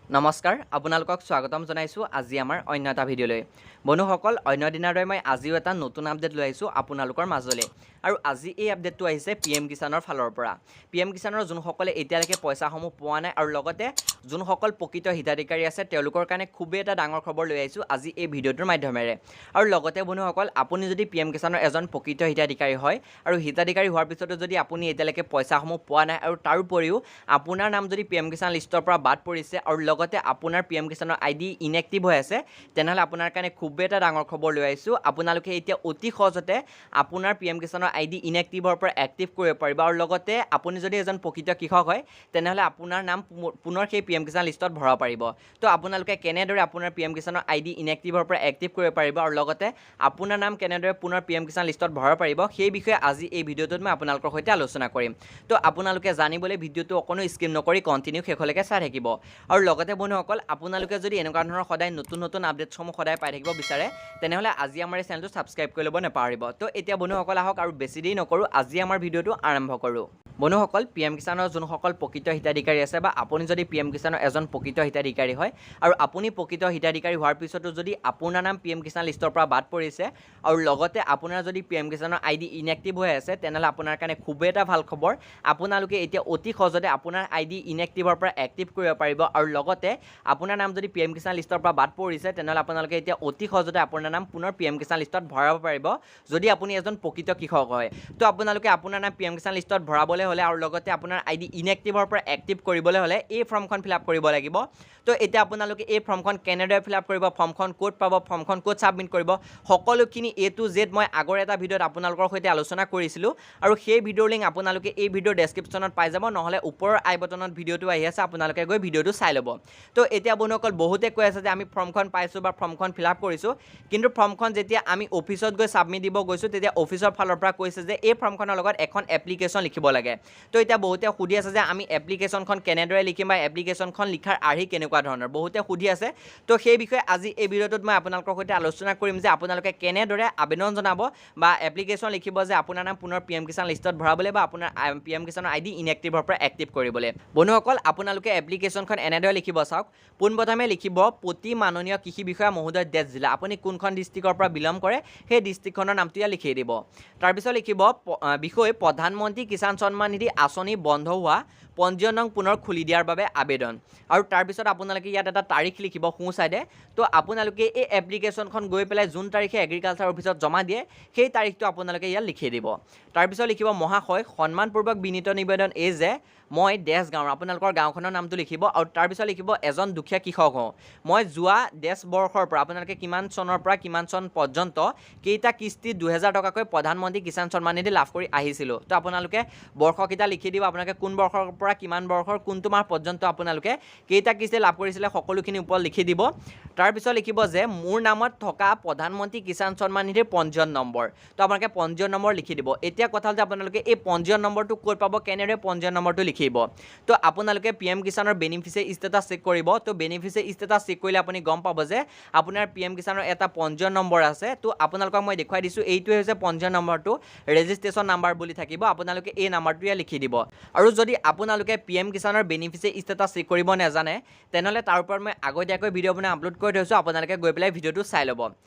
নমস্কাৰ, আপোনালোকক স্বাগতম জনাইছোঁ আজি আমাৰ অন্য এটা ভিডিঅ'লৈ। বন্ধুসকল, অন্য দিনাৰ দৰে মই আজিও এটা নতুন আপডেট লৈ আহিছোঁ আপোনালোকৰ মাজলৈ। আৰু আজি এই আপডেটটো আহিছে পি এম কিষাণৰ ফালৰ পৰা। পি এম কিষাণৰ যোনসকলে এতিয়ালৈকে পইচাসমূহ পোৱা নাই আৰু লগতে যোনসকল প্ৰকৃত হিতাধিকাৰী আছে, তেওঁলোকৰ কাৰণে খুবেই এটা ডাঙৰ খবৰ লৈ আহিছোঁ আজি এই ভিডিঅ'টোৰ মাধ্যমেৰে। আৰু লগতে বন্ধুসকল, আপুনি যদি পি এম কিষাণৰ এজন প্ৰকৃত হিতাধিকাৰী হয় আৰু হিতাধিকাৰী হোৱাৰ পিছতো যদি আপুনি এতিয়ালৈকে পইচাসমূহ পোৱা নাই আৰু তাৰোপৰিও আপোনাৰ নাম যদি পি এম কিষাণ লিষ্টৰ পৰা বাদ পৰিছে আৰু লগতে আপোনাৰ পি এম কিষাণৰ আই ডি ইনএক্টিভ হৈ আছে, তেনেহ'লে আপোনাৰ কাৰণে খুবেই এটা ডাঙৰ খবৰ লৈ আহিছোঁ। আপোনালোকে এতিয়া অতি সহজতে আপোনাৰ পি এম কিষাণৰ আই ডি ইনএক্টিভৰ পৰা এক্টিভ কৰিব পাৰিব আৰু লগতে আপুনি যদি এজন প্ৰকৃত কৃষক হয়, তেনেহ'লে আপোনাৰ নাম পুনৰ সেই পি এম কিষাণ লিষ্টত ভৰাব পাৰিব। তো আপোনালোকে কেনেদৰে আপোনাৰ পি এম কিষাণৰ আই ডি ইনএক্টিভৰ পৰা এক্টিভ কৰিব পাৰিব আৰু লগতে আপোনাৰ নাম কেনেদৰে পুনৰ পি এম কিষাণ লিষ্টত ভৰাব পাৰিব, সেই বিষয়ে আজি এই ভিডিঅ'টোত মই আপোনালোকৰ সৈতে আলোচনা কৰিম। তো আপোনালোকে জানিবলৈ ভিডিঅ'টো অকণো স্কিপ নকৰি কণ্টিনিউ শেষলৈকে চাই থাকিব। আৰু লগতে বন্ধুসকল, আপোনালোকে যদি এনেকুৱা ধৰণৰ সদায় নতুন নতুন আপডেটছসমূহ সদায় পাই থাকিব বিচাৰে, তেনেহ'লে আজি আমাৰ এই চেনেলটো ছাবস্ক্ৰাইব কৰি ল'ব নাপাহৰিব। তো এতিয়া বন্ধুসকল, আহক আৰু বেছি দেৰি নকৰোঁ, আজি আমাৰ ভিডিঅ'টো আৰম্ভ কৰোঁ। বন্ধুসকল, পি এম কিষাণৰ যোনসকল প্ৰকৃত হিতাধিকাৰী আছে বা আপুনি যদি পি এম কিষাণৰ এজন প্ৰকৃত হিতাধিকাৰী হয় আৰু আপুনি প্ৰকৃত হিতাধিকাৰী হোৱাৰ পিছতো যদি আপোনাৰ নাম পি এম কিষাণ লিষ্টৰ পৰা বাদ পৰিছে আৰু লগতে আপোনাৰ যদি পি এম কিষাণৰ আই ডি ইনএক্টিভ হৈ আছে, তেনেহ'লে আপোনাৰ কাৰণে খুবেই এটা ভাল খবৰ। আপোনালোকে এতিয়া অতি সহজতে আপোনাৰ আই ডি ইনএক্টিভৰ পৰা এক্টিভ কৰিব পাৰিব আৰু লগতে আপোনাৰ নাম যদি পি এম কিষাণ লিষ্টৰ পৰা বাদ পৰিছে, তেনেহ'লে আপোনালোকে এতিয়া অতি সহজতে আপোনাৰ নাম পুনৰ পি এম কিষাণ লিষ্টত ভৰাব পাৰিব, যদি আপুনি এজন প্ৰকৃত কৃষক হয়। তো আপোনালোকে আপোনাৰ নাম পি এম কিষাণ লিষ্টত ভৰাবলৈ হ'লে আৰু লগতে আপোনাৰ আই ডি ইনএক্টিভৰ পৰা এক্টিভ কৰিবলৈ হ'লে এই ফৰ্মখন ফিল আপ কৰিব লাগিব। তো এতিয়া আপোনালোকে এই ফৰ্মখন কেনেদৰে ফিল আপ কৰিব, ফৰ্মখন ক'ত পাব, ফৰ্মখন ক'ত ছাবমিট কৰিব, সকলোখিনি এ টু জেড মই আগৰ এটা ভিডিঅ'ত আপোনালোকৰ সৈতে আলোচনা কৰিছিলোঁ আৰু সেই ভিডিঅ'ৰ লিংক আপোনালোকে এই ভিডিঅ'ৰ ডেছক্ৰিপশ্যনত পাই যাব, নহ'লে ওপৰৰ আই বটনত ভিডিঅ'টো আহি আছে, আপোনালোকে গৈ ভিডিঅ'টো চাই ল'ব। তো এতিয়া বন্ধুসকল, বহুতে কৈ আছে যে আমি ফৰ্মখন পাইছোঁ বা ফৰ্মখন ফিল আপ কৰিছোঁ, কিন্তু ফৰ্মখন যেতিয়া আমি অফিচত গৈ ছাবমিট দিব গৈছোঁ, তেতিয়া অফিচৰ ফালৰ পৰা কৈছে যে এই ফৰ্মখনৰ লগত এখন এপ্লিকেশ্যন লিখিব লাগে। তো এতিয়া বহুতে সুধি আছে যে আমি এপ্লিকেশ্যনখন কেনেদৰে লিখিম বা এপ্লিকেশ্যনখন লিখাৰ আৰ্হি কেনেকুৱা ধৰণৰ, বহুতে সুধি আছে। তো সেই বিষয়ে আজি এই ভিডিঅ'টোত মই আপোনালোকৰ সৈতে আলোচনা কৰিম যে আপোনালোকে কেনেদৰে আবেদন জনাব বা এপ্লিকেশ্যন লিখিব যে আপোনাৰ নাম পুনৰ পি এম কিষাণ লিষ্টত ভৰাবলৈ বা আপোনাৰ পি এম কিষাণৰ আই ডি ইনএক্টিভৰ পৰা এক্টিভ কৰিবলৈ। বন্ধুসকল, আপোনালোকে এপ্লিকেশ্যনখন এনেদৰে লিখিব। চাওক, পোনপ্ৰথমে লিখিব প্ৰতি মাননীয় কৃষি বিষয়া মহোদয়, ডেছ জিলা, আপুনি কোনখন ডিষ্ট্ৰিক্টৰ পৰা বিলং কৰে সেই ডিষ্ট্ৰিক্টখনৰ নামটো ইয়াত লিখি দিব। তাৰপিছত লিখিব বিষয় প্ৰধানমন্ত্ৰী কিষাণ সন্মান নিধি আঁচনি বন্ধ হোৱা পঞ্জীয়ন নং পুনৰ খুলি দিয়াৰ বাবে আবেদন। আৰু তাৰপিছত আপোনালোকে ইয়াত এটা তাৰিখ লিখিব সোঁ ছাইডে। তো আপোনালোকে এই এপ্লিকেশ্যনখন গৈ পেলাই যোন তাৰিখে এগ্ৰিকালচাৰ অফিচত জমা দিয়ে, সেই তাৰিখটো আপোনালোকে ইয়াত লিখি দিব। তাৰপিছত লিখিব মহাশয়, সন্মানপূৰ্বক বিনীত নিবেদন এই যে মই ডেছ গাঁৱৰ, আপোনালোকৰ গাঁওখনৰ নামটো লিখিব। আৰু তাৰপিছত লিখিব এজন দুখীয়া কৃষক হওঁ মই, যোৱা ডেছ বৰ্ষৰ পৰা, আপোনালোকে কিমান চনৰ পৰা কিমান চন পৰ্যন্ত কেইটা কিস্তি 2000 টকাকৈ প্ৰধানমন্ত্ৰী কিষাণ সন্মান নিধি লাভ কৰি আহিছিলোঁ। তো আপোনালোকে বৰ্ষকেইটা লিখি দিব, আপোনালোকে কোন বৰ্ষৰ পৰা কিমান বৰ্ষৰ কোনটো মাহ পৰ্যন্ত আপোনালোকে কেইটা কিস্তি লাভ কৰিছিলে সকলোখিনি ওপৰত লিখি দিব। তাৰপিছত লিখিব যে মোৰ নামত থকা প্ৰধানমন্ত্ৰী কিষাণ সন্মান নিধিৰ পঞ্জীয়ন নম্বৰ। তো আপোনালোকে পঞ্জীয়ন নম্বৰ লিখি দিব। এতিয়া কথা হ'ল যে আপোনালোকে এই পঞ্জীয়ন নম্বৰটো ক'ত পাব, কেনেদৰে পঞ্জীয়ন নম্বৰটো লিখিব। তো আপোনালোকে পি এম কিষাণৰ বেনিফিচিয়াৰী ষ্টেটাছ চেক কৰিব। তো বেনিফিচিয়াৰী ষ্টেটাছ চেক কৰিলে আপুনি গম পাব যে আপোনাৰ পি এম কিষাণৰ এটা পঞ্জীয়ন নম্বৰ আছে। তো আপোনালোকক মই দেখুৱাই দিছোঁ, এইটোৱে হৈছে পঞ্জীয়ন নম্বৰটো, ৰেজিষ্ট্ৰেশ্যন নাম্বাৰ বুলি থাকিব, আপোনালোকে এই নাম্বাৰটো ইয়াত লিখি দিব। আৰু যদি আপোনালোকে পি এম কিষাণৰ বেনিফিচিয়াৰী ষ্টেটাছ চেক কৰিব নাজানে, তেনেহ'লে তাৰ ওপৰত মই আগতীয়াকৈ ভিডিঅ' বনাই আপলোড কৰি থৈছোঁ, আপোনালোকে গৈ পেলাই ভিডিঅ'টো চাই ল'ব।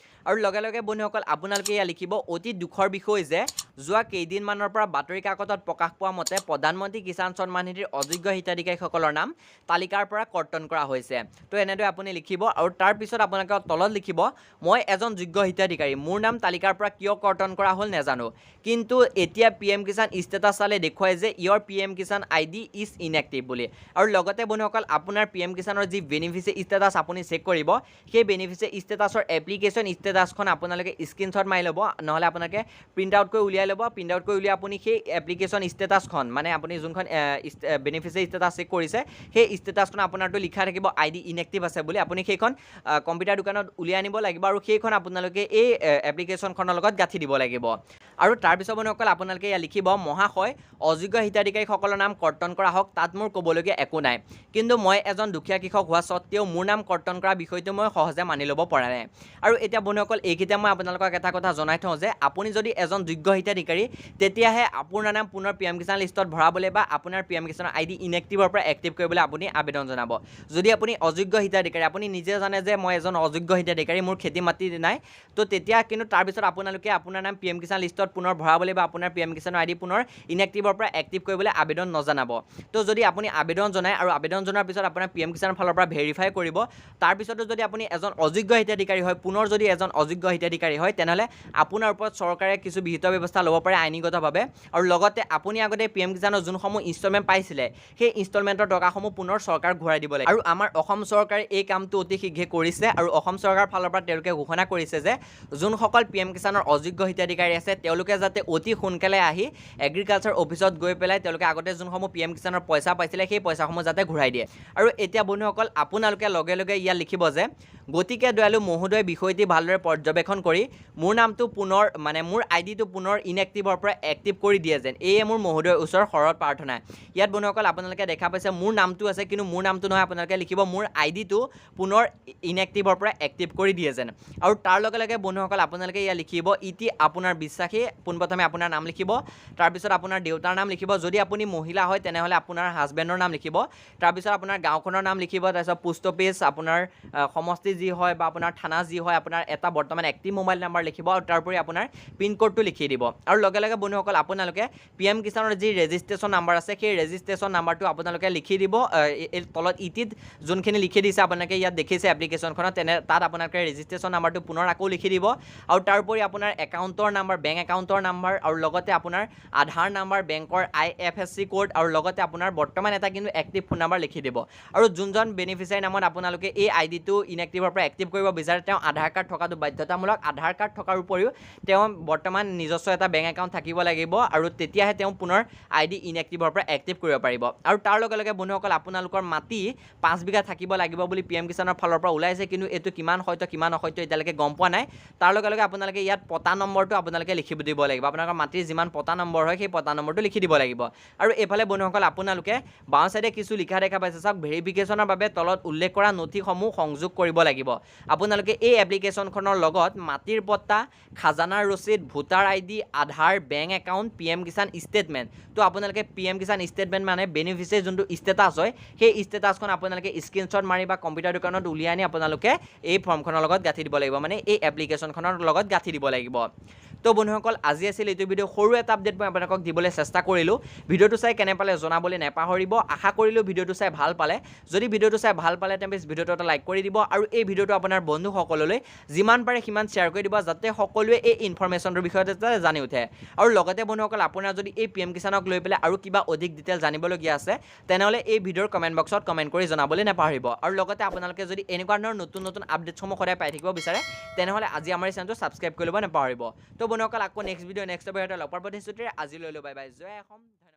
আৰু লগে লগে বন্ধুসকল, আপোনালোকে ইয়াত লিখিব অতি দুখৰ বিষয় যে যোৱা কেইদিনমানৰ পৰা বাতৰি কাকতত প্ৰকাশ পোৱা মতে প্ৰধানমন্ত্ৰী কিষাণ সন্মান নিধিৰ অযোগ্য হিতাধিকাৰীসকলৰ নাম তালিকাৰ পৰা কৰ্তন কৰা হৈছে। তো এনেদৰে আপুনি লিখিব। আৰু তাৰপিছত আপোনালোকে তলত লিখিব মই এজন যোগ্য হিতাধিকাৰী, মোৰ নাম তালিকাৰ পৰা কিয় কৰ্তন কৰা হ'ল নাজানো, কিন্তু এতিয়া পি এম কিষাণ ষ্টেটাছ চালে দেখুৱাই যে your PM Kisan ID is inactive বুলি। আৰু লগতে বন্ধুসকল, আপোনাৰ পি এম কিষাণৰ যি বেনিফিচিয়াৰী ষ্টেটাছ আপুনি চেক কৰিব, সেই বেনিফিচিয়াৰী ষ্টেটাছৰ এপ্লিকেশ্যন ষ্টেটাছখন আপোনালোকে স্ক্ৰীনশ্বট মাৰি ল'ব, নহ'লে আপোনালোকে প্ৰিণ্ট আউট কৰি উলিয়াই ল'ব। প্ৰিণ্ট আউট কৰি উলিয়াই আপুনি সেই এপ্লিকেশ্যন ষ্টেটাছখন, মানে আপুনি যোনখন বেনিফিচিয়াৰী ষ্টেটাছ চেক কৰিছে, সেই ষ্টেটাছখন আপোনাৰতো লিখা থাকিব আই ডি ইনএক্টিভ আছে বুলি, আপুনি সেইখন কম্পিউটাৰ দোকানত উলিয়াই আনিব লাগিব আৰু সেইখন আপোনালোকে এই এপ্লিকেশ্যনখনৰ লগত গাঁঠি দিব লাগিব। আৰু তাৰপিছত বন্ধুসকল, আপোনালোকে ইয়াত লিখিব মহাশয়, অযোগ্য হিতাধিকাৰীসকলৰ নাম কৰ্তন কৰা কৰা হওক, তাত মোৰ ক'বলগীয়া একো নাই। কিন্তু মই এজন দুখীয়া কৃষক হোৱা স্বত্তেও মোৰ নাম কৰ্তন কৰা বিষয়টো মই সহজে মানি ল'ব পৰা নাই। আৰু এতিয়া বন্ধুসকল, এইকেইটা মই আপোনালোকক এটা কথা জনাই থওঁ যে আপুনি যদি এজন যোগ্য হিতাধিকাৰী, তেতিয়াহে আপোনাৰ নাম পুনৰ পি এম কিষাণ লিষ্টত ভৰাবলৈ বা আপোনাৰ পি এম কিষাণৰ আই ডি ইনএক্টিভৰ পৰা এক্টিভ কৰিবলৈ আপুনি আবেদন জনাব। যদি আপুনি অযোগ্য হিতাধিকাৰী, আপুনি নিজে জানে যে মই এজন অযোগ্য হিতাধিকাৰী, মোৰ খেতি মাটি নাই, তো তেতিয়া কিন্তু তাৰপিছত আপোনালোকে আপোনাৰ নাম পি এম কিষাণ লিষ্টত পুনৰ ভৰাবলৈ বা আপোনাৰ পি এম কিষাণৰ আই ডি পুনৰ ইনএক্টিভৰ পৰা এক্টিভ কৰিবলৈ আবেদন নজনাব। তো যদি আপুনি আবেদন জনায় আৰু আবেদন জনোৱাৰ পিছত আপোনাৰ পি এম কিষাণৰ ফালৰ পৰা ভেৰিফাই কৰিব, তাৰপিছতো যদি আপুনি এজন অযোগ্য হিতাধিকাৰী হয়, পুনৰ যদি এজন অযোগ্য হিতাধিকাৰী হয়, তেনেহ'লে আপোনাৰ ওপৰত চৰকাৰে কিছু বিহিত ব্যৱস্থা ল'ব পাৰে আইনীগতভাৱে। আৰু লগতে আপুনি আগতে পি এম কিষাণৰ যোনসমূহ ইনষ্টলমেণ্ট পাইছিলে, সেই ইনষ্টলমেণ্টৰ টকাসমূহ পুনৰ চৰকাৰ ঘূৰাই দিব লাগে। আৰু আমাৰ অসম চৰকাৰে এই কামটো অতি শীঘ্ৰে কৰিছে আৰু অসম চৰকাৰৰ ফালৰ পৰা তেওঁলোকে ঘোষণা কৰিছে যে যোনসকল পি এম কিষাণৰ অযোগ্য হিতাধিকাৰী আছে, তেওঁলোকে যাতে অতি সোনকালে আহি এগ্ৰিকালচাৰ অফিচত গৈ পেলাই তেওঁলোকে আগতে যোনসমূহ পি এম কিষাণৰ পইচা পাইছিলে, সেই পইচাসমূহ যাতে ঘূৰাই দিয়ে। আৰু এতিয়া বন্ধুসকল, আপোনালোকে লগে লগে ইয়াত লিখিব যে গতিকে দয়ালু মহোদয়, বিষয়টি ভালদৰে পৰ্যবেক্ষণ কৰি মোৰ নামটো পুনৰ, মানে মোৰ আই ডিটো পুনৰ ইনএক্টিভৰ পৰা এক্টিভ কৰি দিয়ে যেন, এয়ে মোৰ মহোদয়ৰ ওচৰৰ শৰত প্ৰাৰ্থনা। ইয়াত বন্ধুসকল, আপোনালোকে দেখা পাইছে মোৰ নামটো আছে, কিন্তু মোৰ নামটো নহয়, আপোনালোকে লিখিব মোৰ আই ডিটো পুনৰ ইনএক্টিভৰ পৰা এক্টিভ কৰি দিয়ে যেন। আৰু তাৰ লগে লগে বন্ধুসকল, আপোনালোকে ইয়াত লিখিব ইতি আপোনাৰ বিশ্বাসী, পোনপ্ৰথমে আপোনাৰ নাম লিখিব, তাৰপিছত আপোনাৰ দেউতাৰ নাম লিখিব, যদি আপুনি মহিলা হয় তেনেহ'লে আপোনাৰ হাজবেণ্ডৰ নাম লিখিব, তাৰপিছত আপোনাৰ গাঁওখনৰ নাম লিখিব, তাৰপিছত পোষ্ট অফিচ, আপোনাৰ সমষ্টি যি হয় বা আপোনাৰ থানা যি হয়, আপোনাৰ এটা বৰ্তমান এক্টিভ মোবাইল নাম্বাৰ লিখিব আৰু তাৰোপৰি আপোনাৰ পিনক'ডটো লিখি দিব। আৰু লগে লগে বন্ধুসকল, আপোনালোকে পি এম কিষাণৰ যি ৰেজিষ্ট্ৰেশ্যন নাম্বাৰ আছে, সেই ৰেজিষ্ট্ৰেশ্যন নাম্বাৰটো আপোনালোকে লিখি দিব। এই তলত ইটিত যোনখিনি লিখি দিছে আপোনালোকে ইয়াত দেখিছে এপ্লিকেশ্যনখনত, তেনে তাত আপোনালোকে ৰেজিষ্ট্ৰেশ্যন নাম্বাৰটো পুনৰ আকৌ লিখি দিব। আৰু তাৰোপৰি আপোনাৰ একাউণ্টৰ নাম্বাৰ, বেংক একাউণ্টৰ নাম্বাৰ আৰু লগতে আপোনাৰ আধাৰ নাম্বাৰ, বেংকৰ IFSC code আৰু লগতে আপোনাৰ বৰ্তমান এটা কিন্তু এক্টিভ ফোন নাম্বাৰ লিখি দিব। আৰু যোনজন বেনিফিচিয়াৰী নামত আপোনালোকে এই আই ডিটো ইনএক্টিভৰ পৰা এক্টিভ কৰিব বিচাৰে, তেওঁ আধাৰ কাৰ্ড থকাটো বাধ্যতামূলক। আধাৰ কাৰ্ড থকাৰ উপৰিও তেওঁ বৰ্তমান নিজস্ব এটা বেংক একাউণ্ট থাকিব লাগিব আৰু তেতিয়াহে তেওঁ পুনৰ আই ডি ইনএক্টিভৰ পৰা এক্টিভ কৰিব পাৰিব। আৰু তাৰ লগে লগে বন্ধুসকল, আপোনালোকৰ মাটি 5 বিঘা থাকিব লাগিব বুলি পি এম কিষাণৰ ফালৰ পৰা ওলাইছে, কিন্তু এইটো কিমান সত্য কিমান অসত্য এতিয়ালৈকে গম পোৱা নাই। তাৰ লগে লগে আপোনালোকে ইয়াত পটা নম্বৰটো আপোনালোকে লিখি দিব লাগিব, আপোনালোকৰ মাটিৰ যিমান পটা নম্বৰ হয় সেই পটা নম্বৰটো লিখি দিব লাগিব। আৰু এইফালে বন্ধুসকল, আপোনালোকে বাওঁ চাইডে কিছু লিখা দেখা পাইছে, চাওক, ভেৰিফিকেশ্যনৰ বাবে তলত উল্লেখ কৰা নথিসমূহ সংযোগ কৰিব লাগিব। আপোনালোকে এই এপ্লিকেশ্যনখনৰ লগত মাটিৰ পট্টা, খাজানাৰ ৰচিদ, voter I D, Aadhaar, bank account, P M Kisan statement, তো আপোনালোকে পি এম কিষাণ ষ্টেটমেণ্ট মানে বেনিফিচিয়াৰী যোনটো ষ্টেটাছ হয়, সেই ষ্টেটাছখন আপোনালোকে স্ক্ৰীনশ্বট মাৰি বা কম্পিউটাৰ দোকানত উলিয়াই আনি আপোনালোকে এই ফৰ্মখনৰ লগত গাঁঠি দিব লাগিব, মানে এই এপ্লিকেশ্যনখনৰ লগত গাঁঠি দিব লাগিব। তো বন্ধুসকল, আজি আছিল এইটো ভিডিঅ', সৰু এটা আপডেট মই আপোনালোকক দিবলৈ চেষ্টা কৰিলোঁ। ভিডিঅ'টো চাই কেনে পালে জনাবলৈ নাপাহৰিব। আশা কৰিলোঁ ভিডিঅ'টো চাই ভাল পালে। যদি ভিডিঅ'টো চাই ভাল পালে তেন্তে ভিডিঅ'টো এটা লাইক কৰি দিব আৰু এই ভিডিঅ'টো আপোনাৰ বন্ধুসকললৈ যিমান পাৰে সিমান শ্বেয়াৰ কৰি দিব, যাতে সকলোৱে এই ইনফৰমেশ্যনটোৰ বিষয়ে যাতে জানি উঠে। আৰু লগতে বন্ধুসকল, আপোনাৰ যদি এই পি এম কিষাণক লৈ পেলাই আৰু কিবা অধিক ডিটেইল জানিবলগীয়া আছে, তেনেহ'লে এই ভিডিঅ'ৰ কমেণ্ট বক্সত কমেণ্ট কৰি জনাবলৈ নাপাহৰিব। আৰু লগতে আপোনালোকে যদি এনেকুৱা ধৰণৰ নতুন নতুন আপডেটসমূহ সদায় পাই থাকিব বিচাৰে, তেনেহ'লে আজি আমাৰ এই চেনেলটো ছাবস্ক্ৰাইব কৰি ল'ব নাপাহৰিব। তো বন্ধুসকল, আকৌ নেক্সট ভিডিঅ' নেক্সট টপিকত লগ পোৱাৰ প্ৰতিশ্ৰুতিৰে আজি লৈ বাই বাই, জয় অসম, ধন্যবাদ।